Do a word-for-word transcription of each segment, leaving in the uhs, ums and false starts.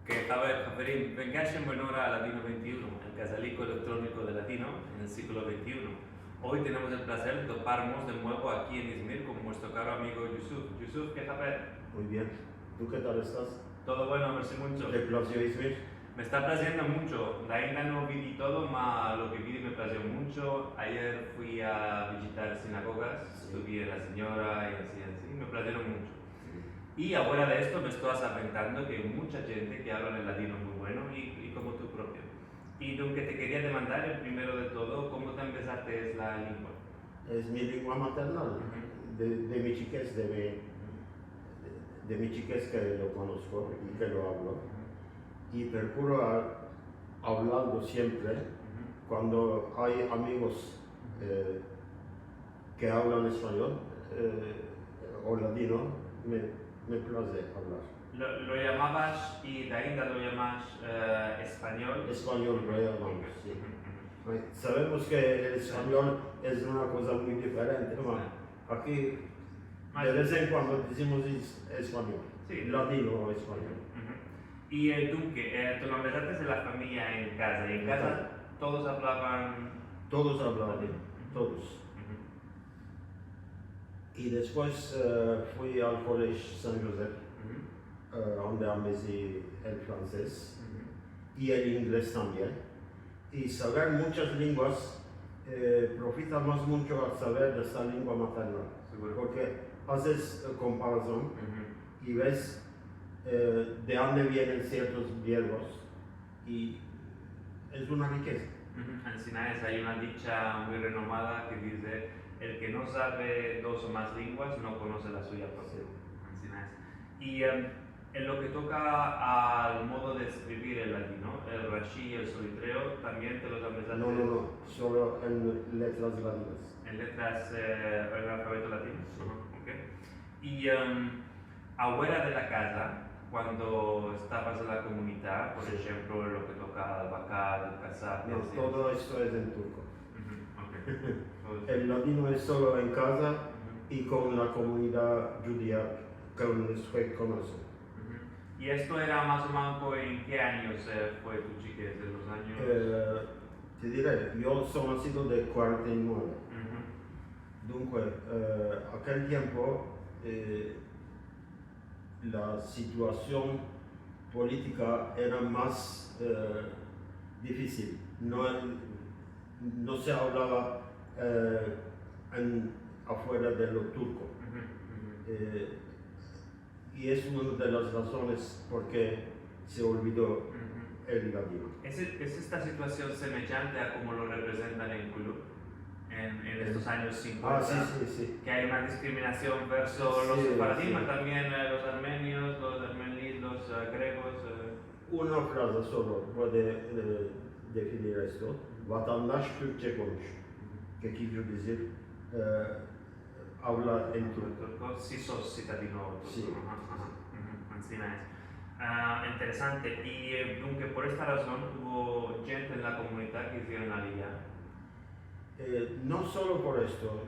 Haber, haverim, vengash en buena ora a Ladino vente i uno, el kazaliko elektroniko de ladino en el siglo vente i uno. Oy tenemos el plazer de toparmos de muevo aki en Izmir kon muestro karo amigo Yusuf. Yusuf, ke haber? Muy bien. Tu ke tal estas? Todo bueno, mersi muncho. Te plazio Izmir? Me esta plaziendo muncho. Ainda no vidi todo, ma lo ke vidi me plazio muncho. Ayer fui a vizitar sinagogas, estuve en La Senyora i ansi, ansi. Me plazieron muncho. I afuera de esto me esto asaventando ke ay muncha djente ke avlan el ladino muy bueno i, i komo tu propio. I lo ke te keria demandar, el primero de todo, komo te ambezaste la lengua? Es mi lengua maternal. De, de mi chikez, de mi, de, de mi chikez ke lo konosko i ke lo avlo. I prokuro a, avlarlo siempre kuando ay amigos, e, ke avlan espanyol, e, o ladino, me, me plaze avlar. Lo, lo yamavas i ainda lo yamas, e, espanyol? Espanyol lo yamamos, si. Savemos ke el espanyol es una koza muy diferente, no? Aki de vez en kuando dizimos es-, espanyol, ladino o espanyol. I, e, dunke, e, tu lo ambezaste de la famiya en kaza, i en kaza todos avlavan? Todos avlavan, todos. I despues, e, fui al Collège Saint-Joseph, e, onde ambezi el fransez i el inglez tambien. I saver munchas lenguas, e, profita mas muncho al saver de esta lengua maternal. Porke azes, e, komparazon i ves, e, de onde vienen siertos verbos i es una rikeza. Ansina es, ay una dicha muy renomada ke dize: "El ke no save dos o mas lenguas no konose la suya propia". Ansina es. I, em, en lo ke toka al modo de eskrivir el ladino, el Rashi i el Solitreo, tambien te los ambezaste? No, no, no, solo en letras ladinas. En letras, e, en alfabeto ladino? Si. I, em, afuera de la kaza, kuando estavas en la komunidad, por enshemplo, lo ke toka al bakal, al kasap, no, todo esto es en turko. El ladino es solo en kaza i kon la komunidad djudia ke los ke konosen. I esto era mas o menos en ke anyos, e, fue tu chikez? En los anyos... E, te dire, yo so nasido de kuarenta i nueve. Dunke, e, akel tiempo, e, la situasion politika era mas, e, difisil. No, no se avlava, e, en, afuera de lo turko. E, i es una de las razones porke se olvido el ladino. Es, es esta situasion semejante a komo lo reprezentan en Kulüp en, en estos anyos sinkuenta? A, si, si, si. Ke ay una diskriminasion verso los sefaradim, pero tambien, e, los armenios, los ermenis, los, e, gregos, e. Una fraza solo puede, e, definir esto. Vatandaş Türkçe konuş. Ke kere dizir, e, avla en turko. Turko, si sos sitadino turko. Si. Ansina es. A, interesante. I, e, dunke, por esta razon uvo djente en la komunidad ke izieron aliya? E, no solo por esto,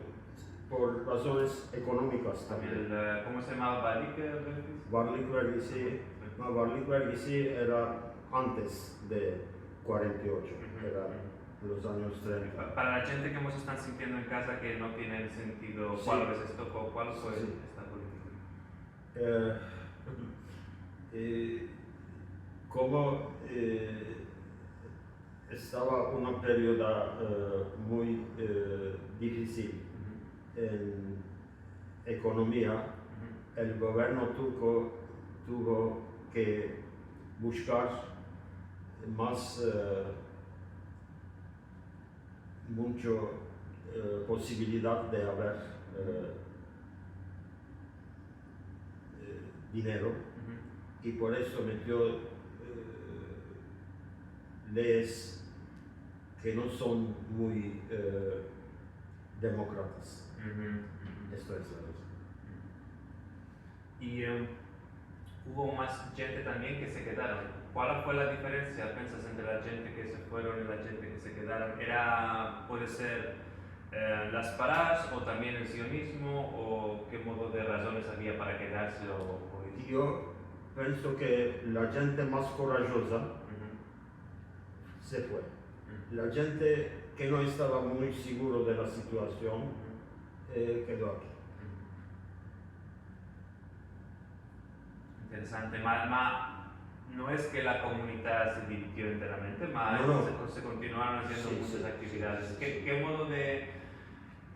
por razones ekonomikas tambien. El, e, komo se yamava? Varlik, e, vergisi? Varlik vergisi. Si. No, varlik vergisi era antes de kuarenta i ocho, era en los anyos trenta. Pa-, para la djente ke mos estan sintiendo en kaza ke no tienen sentido, si, kual es esto, ku-, kual fue esta politika? E, e, komo, e, estava una perioda, e, muy, e, difisil en ekonomia, el governo turko tuvo ke bushkar mas, e, muncho, e, posibilidad de aver, e, e, dinero, i por esto metio, e, leyes ke no son muy, e, demokratas. Esto es la koza. I, em, uvo mas djente tambien ke se kedaron. Kual fue la diferensia, pensas, entre la djente ke se fueron i la djente ke se kedaron? Era, puede ser, e, las paras o tambien el sionizmo, o ke modo de razones avia para kedarse o, o irse? Yo Penso ke la djente mas korajoza se fue. La djente ke no estava muy seguro de la situasion, eh, kedo aki. Interesante. Ma, ma, no es ke la komunidad se dividio enteramente, ma se, se kontinuaron aziendo munchas aktividades. Ke, ke modo de,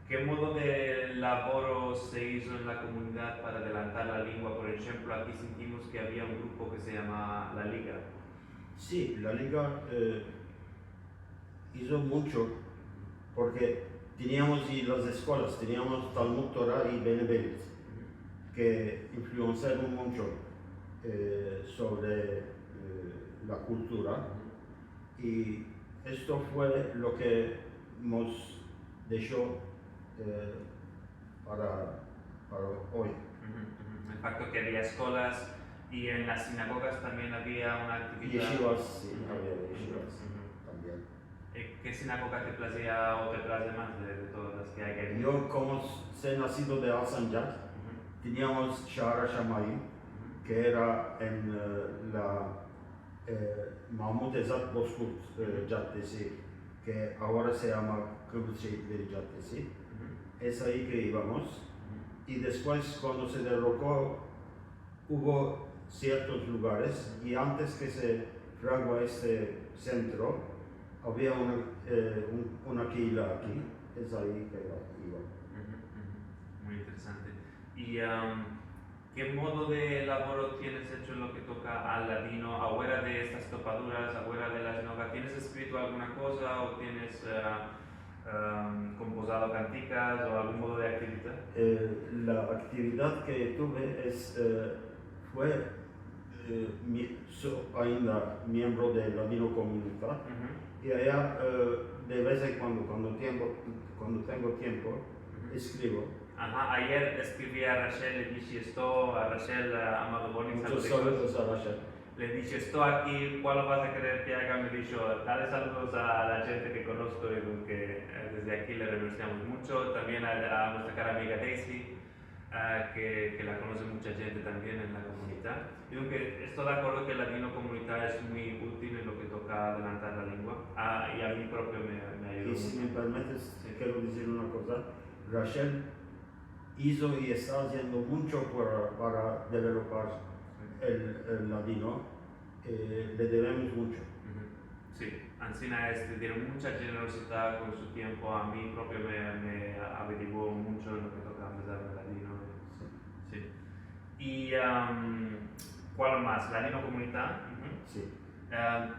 ke modo de lavoro se izo en la komunidad para adelantar la lengua? Por enshemplo, aki sintimos ke avia un grupo ke se yama La Liga. Si, La Liga, eh, izo muncho, porke teniamos i las eskolas, teniamos Talmud Tora i Bene Berit, ke influensiaron muncho, eh, sovre, eh, la kultura, i esto fue lo ke mos desho, eh, para, para oy. El fakto ke avia eskolas i en las sinagogas tambien avia una aktividad. Yeshivas, si, avia yeshivas tambien. Eh, ke sinagoga te plazia o te plaze mas de, de todas las ke ay aki? Yo, komo s-, se nasido de Alsancak, teniamos Sha'ar Hashamayim, ke era en, eh, la, eh, Mahmud Esat Bozkurt, eh, Caddesi, ke agora se yama Kıbrıs Şehitleri Caddesi. Es ayi ke ivamos. I despues, kuando se derroko, uvo siertos lugares, i antes ke se fragua este sentro, avia una, eh, un, una kehila aki, es ayi ke iva. Muy interesante. I, am, ke modo de lavoro tienes echo en lo ke toka al ladino, afuera de estas topaduras, afuera de la sinagoga? Tienes eskrito alguna koza o tienes, eh, em, kompozado kantikas o algun modo de aktividad? Eh, la aktividad ke tuve es, eh, fue, eh, mi-, so ainda miembro de Ladinokomunita, i aya, eh, de vez en kuando, kuando tiempo, kuando tengo tiempo, eskrivo. Aha, ayer eskrivi a Rachel, le dishe esto, a Rachel, eh, Amado Bonin, Munchos saludos a Rachel. Le dishe, "Esto aki, kual lo vas a kerer ke aga?" Me disho, "Dale saludos a la djente ke konosko i ke, eh, desde aki le remersiamos muncho. Tambien a, a muestra kara amiga Daisy, ah, ke, ke la konose muncha djente tambien en la komunidad." I aunke esto de akordo ke Ladinokomunita es muy util en lo ke toka adelantar la lengua, ah, i a mi propio me, me ayudo muncho. I si me permites, kero dizir una koza. Rachel izo i esta aziendo muncho para, para developar el, el ladino, eh, le devemos muncho. Si, ansina es, tiene muncha djenerozidad kon su tiempo. A mi propio me, me averiguo muncho en lo ke toka empesar el ladino. Si. I, am, kual mas? Ladinokomunita? Si. Am,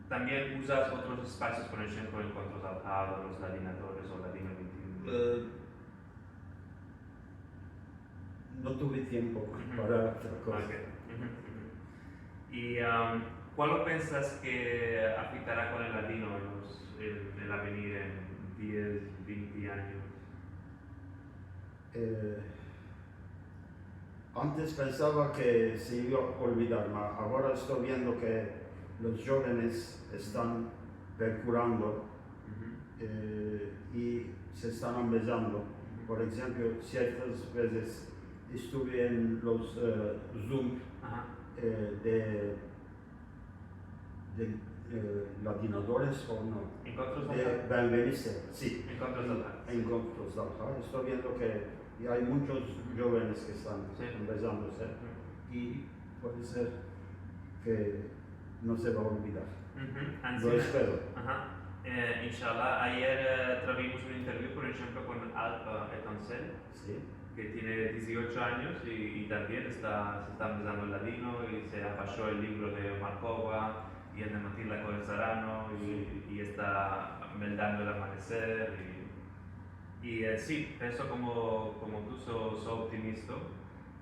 tambien uzas otros espasios, por enshemplo, Enkontros Alha, Los Ladinadores o Ladino vente i uno? Eh, no tuve tiempo para otra koza. Ok. I, am, kual lo pensas ke afektara kon el ladino en los, en, en el avenir, en diez, vente anyos? Eh, antes pensava ke se iva a olvidar, ma agora esto viendo ke los djovenes estan perkurando, eh, i se estan ambezando. Por enshemplo, siertas vezes estuve en los, eh, Zoom, eh, de de, eh, Ladinadores o no. Enkontros de Alha. Benveniste, si. Enkontros Alha. Enkontros Alha. Esto viendo ke ay munchos djovenes ke estan ambezandose i puede ser ke no se va a olvidar. Lo espero. Aha. Eh, inshallah, ayer, eh, tuvimos un interview, por enshemplo, kon Alp, eh, Etansel. Si. Ke tiene diziocho anyos i, i tambien esta, se esta ambezando el ladino i se apasho el livro de Markova i el de Matilda Koen Sarano i, i esta meldando El Amaneser i, i, eh, si, penso komo, komo tu, so, so optimisto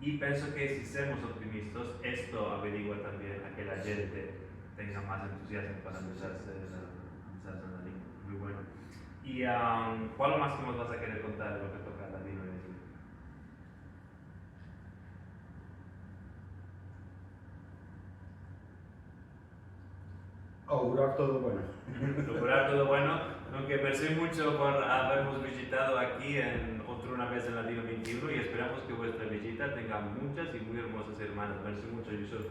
i penso ke si semos optimistas, esto averigua tambien a ke la djente tenga mas entuziazmo para ambezarse, ambezarse el ladino. Muy bueno. I, am, kual mas ke mos vas a kerer kontar de lo ke toka al ladino? Augurar todo bueno. Augurar todo bueno. Aunke mersi muncho por avermos vizitado aki en otro una vez en Ladino vente i uno i esperamos ke vuestra vijita tenga muchas i muy ermozas ermanas. Mersi muncho, Yusuf.